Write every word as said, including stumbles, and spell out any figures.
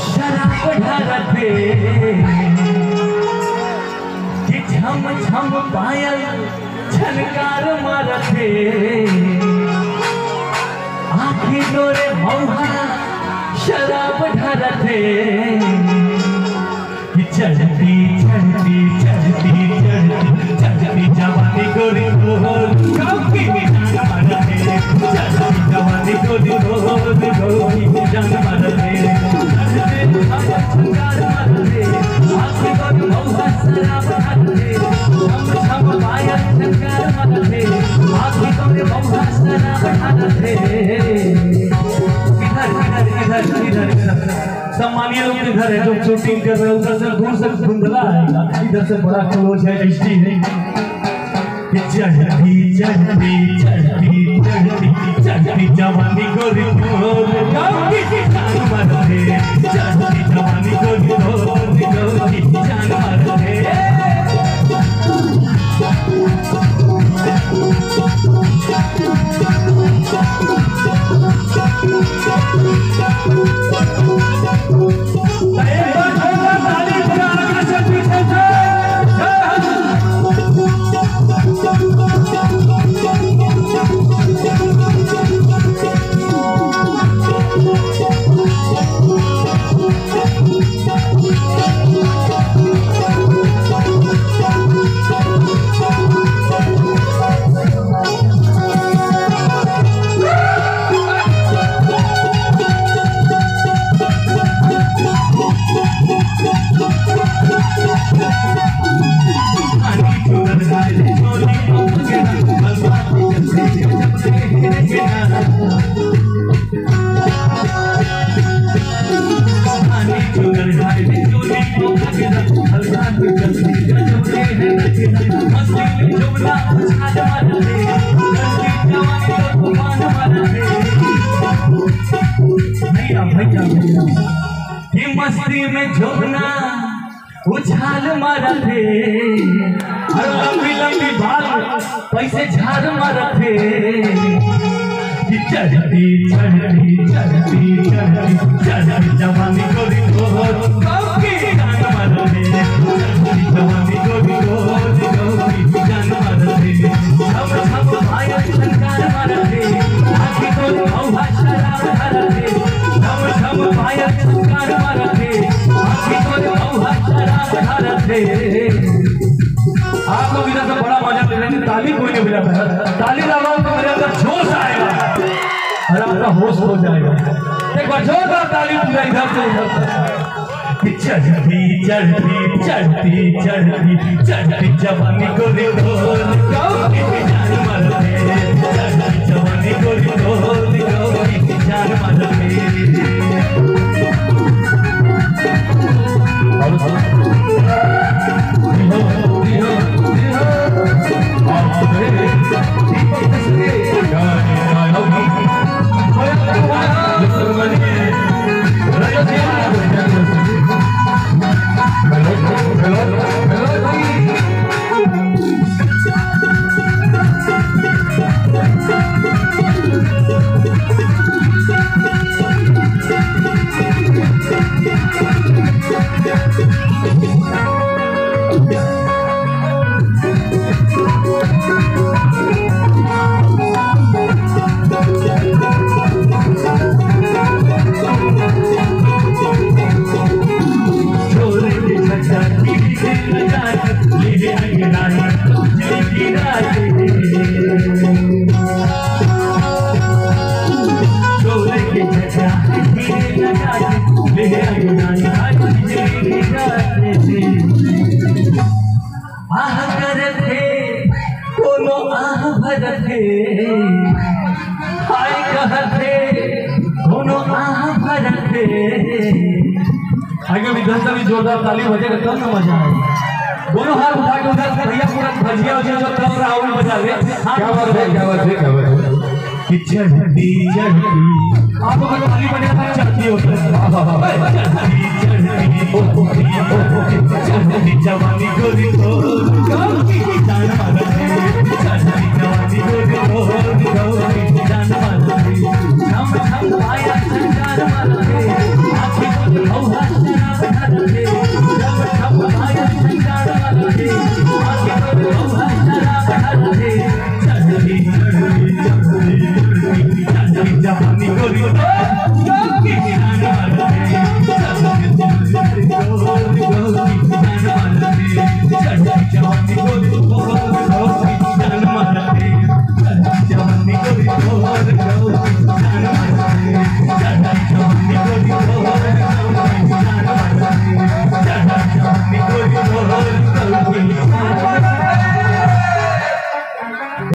शराब ढारत हे कि झम झम पायल झनकार मारत हे। आँखी तोरे मउहा शराब ढारत हे। चढ़ती, चढ़ती, चढ़ती, चढ़ती, चढ़ती जवानी गोरी तोर, गाँव की जान मारत हे। चढ़ती जवानी गोरी तोर, गाँव की जान मारत हे। चढ़ते पायल झनकार मारत हे, आँखी तोर मउहा शराब ढारत हे। छम छम पायल झनकार मारत हे, आँखी तोर मउहा शराब ढारत हे। इधर, इधर, इधर, इधर, इधर। सम्मानीय लोग के घर है, जो शूटिंग कर रहे हैं, उधर से दूर से धुंधला आएगा, इधर से बड़ा क्लोज है, एचडी है। चढ़ती, चढ़ती, चढ़ती, चढ़ती, चढ़ती जवानी गोरी तोर, गाँव की जान मारत हे। चढ़ती जवानी गोरी तोर, गाँव की जान मारत हे। भैया, भैया, भैया, ये मस्ती में जोगना उछाल मारत हे, अउ लंबी लंबी बाल पैसे झाड़ मारत हे। कि चढ़ती, चढ़ती, चढ़ती, चढ़ती, चढ़ती जवानी गोरी तोर, गाँव की जान मारत हे। चढ़ती जवानी गोरी तोर, गाँव की जान मारत हे। छम छम पायल झनकार मारत हे, आँखी तोर मउहा शराब ढारत हे। छम छम पायल झनकार मारत हे, आँखी तोर मउहा शराब ढारत हे। आप लोग इधर से बड़ा मजा ले रहे हैं, ताली कोई नहीं बजाता है। ताली लगाओ तो मेरे अंदर जोश आएगा और आपका होश खो जाएगा। एक बार जोरदार ताली पूरा इधर से उधर तक। चढ़ती, चढ़ती, चढ़ती, चढ़ती, चढ़ती जवानी गोरी तोर, गाँव की जान मारत हे। चढ़ती जवानी गोरी तोर, गाँव की जान मारत हे। आह करत हे, कोनो आह भरत हे, हाय कहत हे, कोनो आह भरत हे। आगे भी दस भी जोरदार ताली बजेगा, तब ना मजा आएगा। दोनों हाथ उठा के उधर से भैया पूरा भजिया उजिया जो तब राहुल बजा ले। क्या बात है, क्या बात है, क्या बात है। कि चढ़ती, चढ़ती। आप लोग ताली बजा